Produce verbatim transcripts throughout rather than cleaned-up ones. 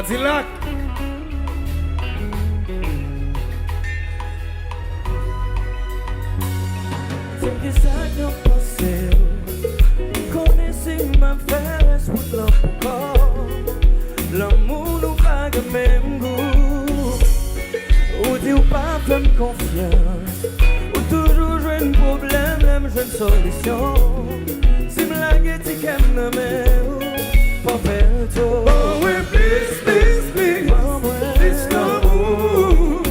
Dilak. Di m kisa k ap pase w. M konnen si m ap fè rès wout lan pou kò w. Lanmou nou pa gen menm gou. Ou di w pa fè m konfyans. Ou toujou jwenn pwoblèm lè m jwenn solisyon. Si m lage ti kè m nan men w, fò w fè l tou. Ban mwen plis, plis, plis, plis lanmou.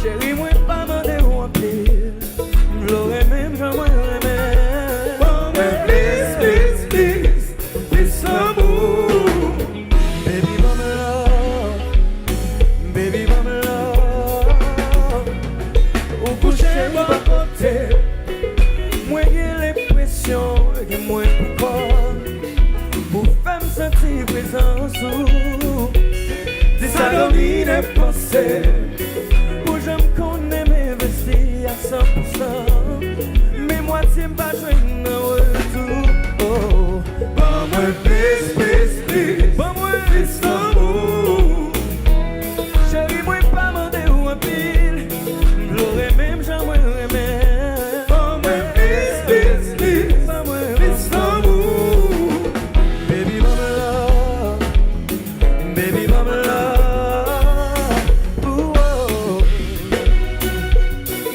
Cheri, mwen pa mande w anpil. M vle w renmen m jan mwen renmen. Ban mwen plis, plis, plis, plis lanmou. Baby, ban m love. Baby, ban m love. Ou kouche bò kote. Mwen gen lenpresyon gen mwen pou kò w. Pou fè m santi prezans ou. Di sa domine panse. Ou janm konnen m envesti a san pou san. Men mwatye m pa jwenn nan retou. Oh. Ban mwen plis, plis, plis. Ban mwen plis lanmou. Cheri, mwen pa mande w anpil. M vle w renmen m jan mwen renmen. Ban mwen plis, plis, plis, ban mwen plis lanmou. Baby, ban m love. Baby, ban m love. Ooh, oh.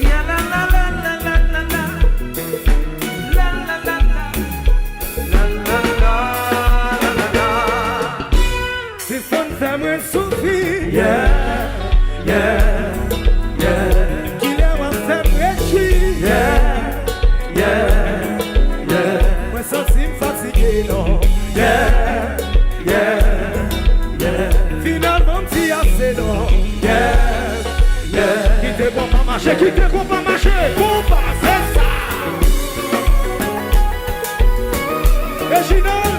Ya la la la la la la la. La la la la. La la la la la la. Ti fanm fè mwen soufri. Yeah, yeah, yeah. Kilè w ap fè m rejwi. Yeah, yeah, yeah. Mwen santi m fatige non. Yeah, yeah, yeah. Finalman m di ase non. Yeah, yeah. Kite konpa mache, kite konpa mache. Konpa, se sa. Reginald.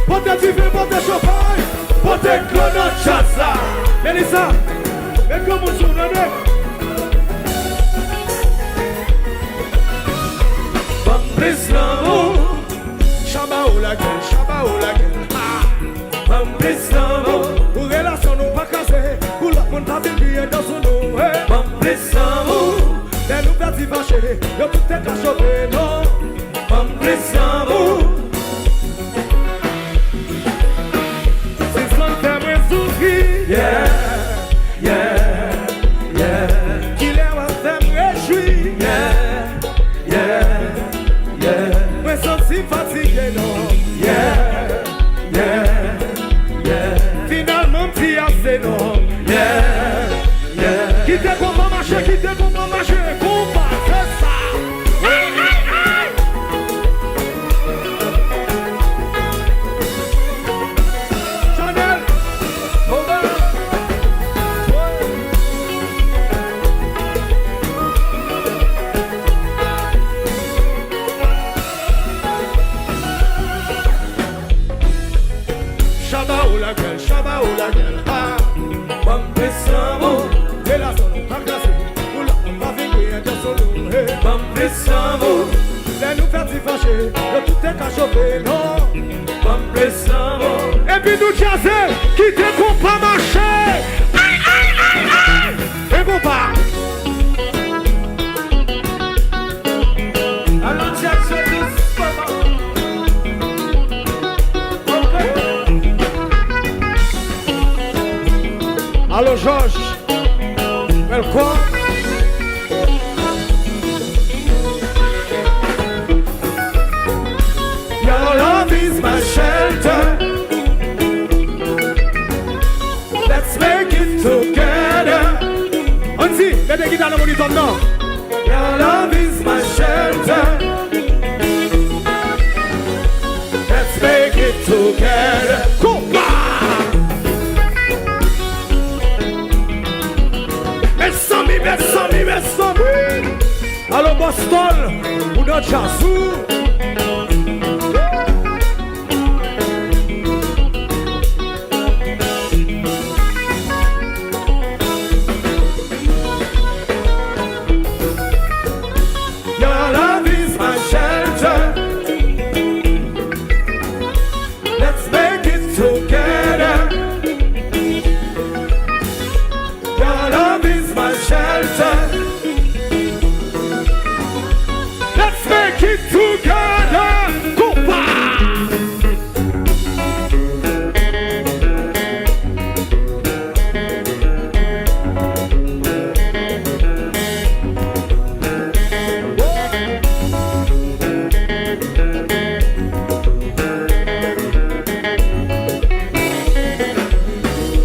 Pote diven, pote chanpay, pote dlo nan djaz la. Melissa, met granmoun sou nou, tande. Ban m plis lanmou. Chaba ou lagèl, chaba ou lagèl, ha. Ban m plis lanmou. Pou relasyon nou pa kraze, pou lòt moun pa vin kriye dan sou nou, hey. Ban m plis lanmou. Lè nou pèdi fache, yo tout te ka chove non. Ban m plis lanmou. Ti fanm fè mwen soufri. Yeah, yeah, yeah. Kilè w ap fè m rejwi. Yeah, yeah, yeah. Mwen santi m fatige non. Yeah, yeah, yeah. Finalman m di ase non. Yeah, yeah. Kite konpa mache, kite konpa mache. Konpa, se sa. Ay, ay, ay. Chanèl. Chaba ou lagèl, chaba ou lagèl, ha. Ban m plis lanmou. Relasyon nou pa kraze, pou lòt moun pa vin kriye dan sou nou, hey. Ban m plis lanmou. Lè nou pèdi fache, yo tout te ka chove non. Ban m plis lanmou. Epi nou djaze, kite konpa mache. Ay, ay, ay, ay. E konpa. Alon djaz jwe dousman. Ok. Alo, Jòj. Welcome. Your love is my shelter. Let's make it together. Andy, mete gita nan monitò m nan. Your love is my shelter. Let's make it together. Konpa! Mezanmi, mezanmi, mezanmi. Jazou. Your love is my shelter. Let's make it together. Your love is my shelter. Let's make it together. Compa!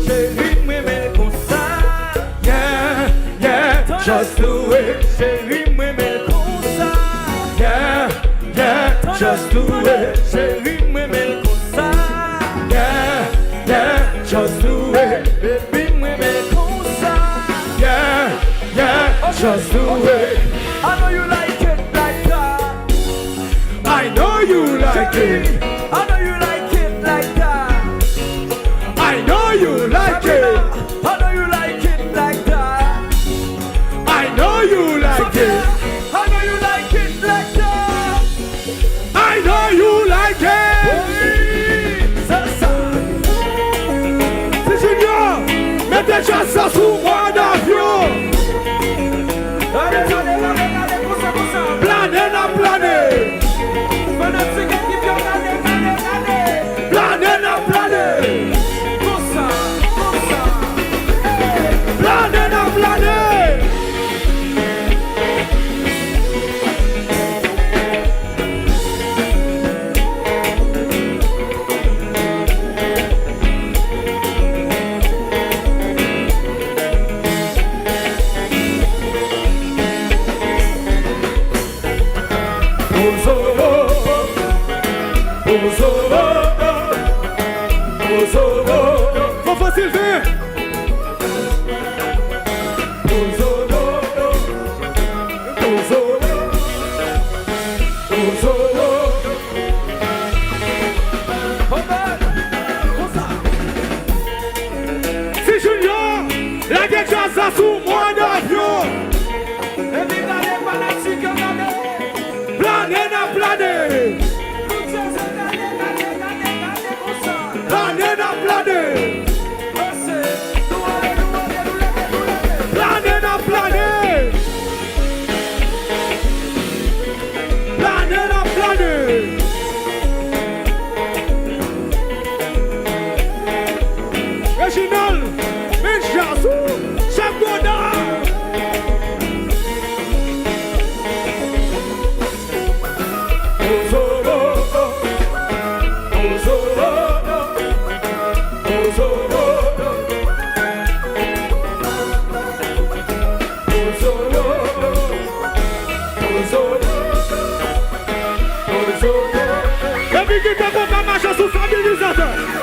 Cheri, m renmen l konsa. Yeah, yeah, just do it. Cheri, m renmen l konsa. Yeah, yeah, just do it. Cheri, m renmen l konsa. Yeah, yeah, just do it. Baby, m renmen l konsa. Yeah, yeah, just do it. I know you like it like that. I know you like it. I know you like it like that. I know you like it. I know you like it like that. I know you like it. I know you like it like that. I know you like it. Ti Junior, mete djaz sa sou mwen nan avyon. Gade, gade, gade, gade, konsa, konsa. Plane n ap plane. Fanatik ekip yo, gade, gade, gade. Plane n ap plane. Konsa, konsa. Plane n ap plane. Fofo Sylvain. Ti Junior, lage djaz la sou mwen nan avyon. Epi gade fanatik yo, gade. Plane n ap plane. Plane n ap plane. Plane n ap plane. Plane n ap plane. Reginald, men djaz ou, chèf Goda. Epi ki te konn ka mache sou stabilizatè.